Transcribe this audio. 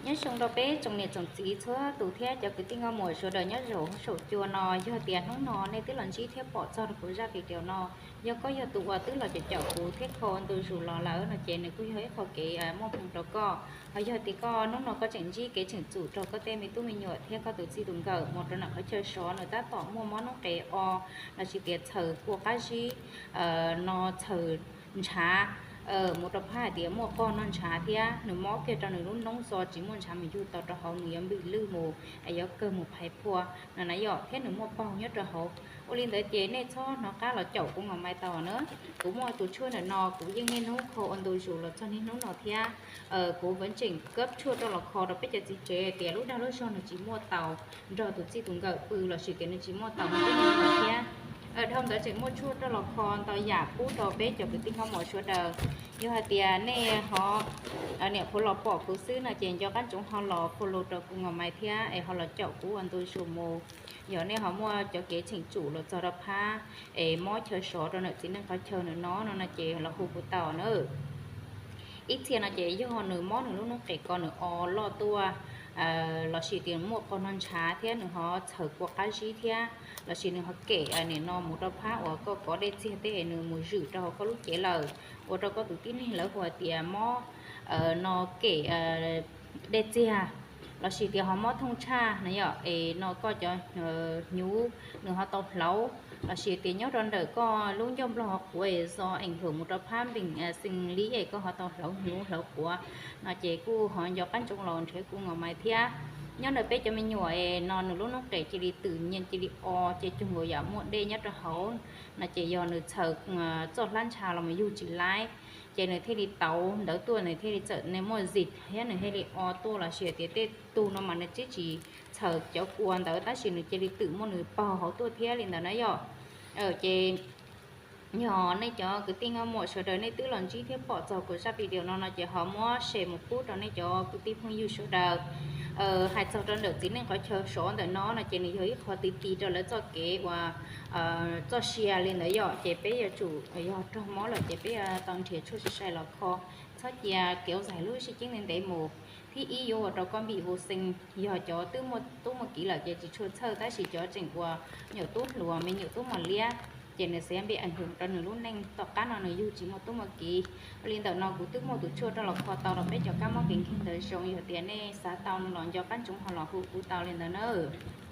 Nyob zoo rau peb tsoom niam tsoom txiv txhua tus thiab cov kwv tij nkauj muam sawv daws nyob saum cua no. Yog tias hnub no nej twb los ntsib thiab pom txog rau kuv zaj video no, yog koj yog tus uas twb los caum caum kuv thiab kho ntu zus los lawm no ces nws kuj yog ib qho kev muaj hmoo rau koj. Ho yog tias koj hnub no koj tseem ntsib kev cheem tsum rau koj tej me tub me nyuam thiab koj tus txij tus nkawm mus rau nram qhov chaw sov, nws tab tom muaj mob noob qes o, los sis tias txhaws kua qab zib, no txhaws ntshav, mus rau phab hais tias muaj qog noj ntshav thiab nws mob kiag rau nws lub noob xo tsis muaj ntshav mus yug tau rau hauv, nws yuav npim lwj mus, yuav kawg mus phais phua no na yom, thiab nws muaj paug nyob rau hauv. Ua li ntawd ces nej txhob hnov qab los caum kuv Ngos Mais tau na. Kuv muaj tus tshuaj ntawm no kuv yeej niaj hnub kho ua ntu zus los txog niaj hnub no thiab. Kuv vam tseem kab tshuaj rau los kho rau peb cov txiv tsev tias lub dag lub zog nws tsis muaj taus nrog tus txij tus nkawm pw los sis tias nws tsis muaj taus nrog peb thiab. Dhau ntawd tseem muaj tshuaj rau los kho ntau yam pub rau peb cov kwv tij nkauj muam sawv daws. Yog hais tias nej ho niam qhuav los pom kuv xwb no ces nco qab ntsoov ho los follow rau kuv Ngos Mais thiab es ho los caum kuv ua ntu zus mus. Yog nej ho muaj cov kev cheem tsum los txog rau phab es mob chaw sov rau ntawm txiv neej qhov chaw ntawm no no no ces los hu kuv tau na. Ib txhia no ces yog nws mob nws lub noob qes ko nws o loj tuaj, los sis tias muaj qog noj ntshav thiab nws ho txhaws kua qab zib thiab, los sis nws ho kem nim no mus rau phab uas koj kov dej txiag tej es nws mus zwm rau hauv koj lub cev lawm, ua rau koj tus tib neeg lawv hu hais tias mob no kem dej txiag, los sis tias ho mob thooj tshaj na yom, es no koj cov hnyuv nws ho tau hlauv, los sis tias nyob rau ntawm koj lub ncauj nplog ho quav es txo eem hawm mus rau phab npeem xees li es koj ho tau hlauv hnyuv hlauv quav no ces kuj ho nco qab ntsoov los nrhiav kuv Ngos Mais thiab. Nyob ntawm peb cov me nyuam es no nws lub noob qes cia li twm nyias cia li o ces cuag nkaus yam muaj dej nyob rau hauv no ces yog nws txhaws txoj hlab ntsha los mus yug tsis laib ces nws thiaj li tauv ntawd tuaj, nws thiaj li txawm muaj zis thiab nws thiaj li o tuaj los sis tias tej tug no mas nws twb tsis txhaws cov kua ntawd tab sis nws cia li twm muaj nws paug hauv tuaj thiab li ntawd na yom. Ces yog nej cov kwv tij nkauj muam sawv daws nej twb los ntsib thiab pom txog kuv zaj video no no ces ho muab share mus pub rau nej cov kwv tij phooj ywg sawv daws. Hais txog rau ntawm txiv neej qhov chaw sov ntawm no no ces nws yog ib qho ti ti rau lawv txoj kev uas txoj sia li ntawd yom, ces peb yuav tsum yog raug mob lawm ces peb yuav tau nrhiav tshuaj sai sai los kho, txhob cia kev ua zais lub sib ceeb ntev ntev mus. Thib ib yuav ua rau koj npim hu xees, yog cov twb muaj tub muaj kiv lawm ces tsis tshua txhawj tab sis cov tseem uas nyuam tub hluas me nyuam tub mos liab ces nws xav npim ees hwm rau nws lub neej, tom qab no nws yug tsis muaj tub muaj kiv. Ua li ntawm no kuv twb muaj tus tshuaj rau los kho tau rau peb cov kab mob kev nkeeg ntawd zoo, yog tias nej xav tau no los nco qab ntsoov ho los hu kuv tau li ntawd nawb.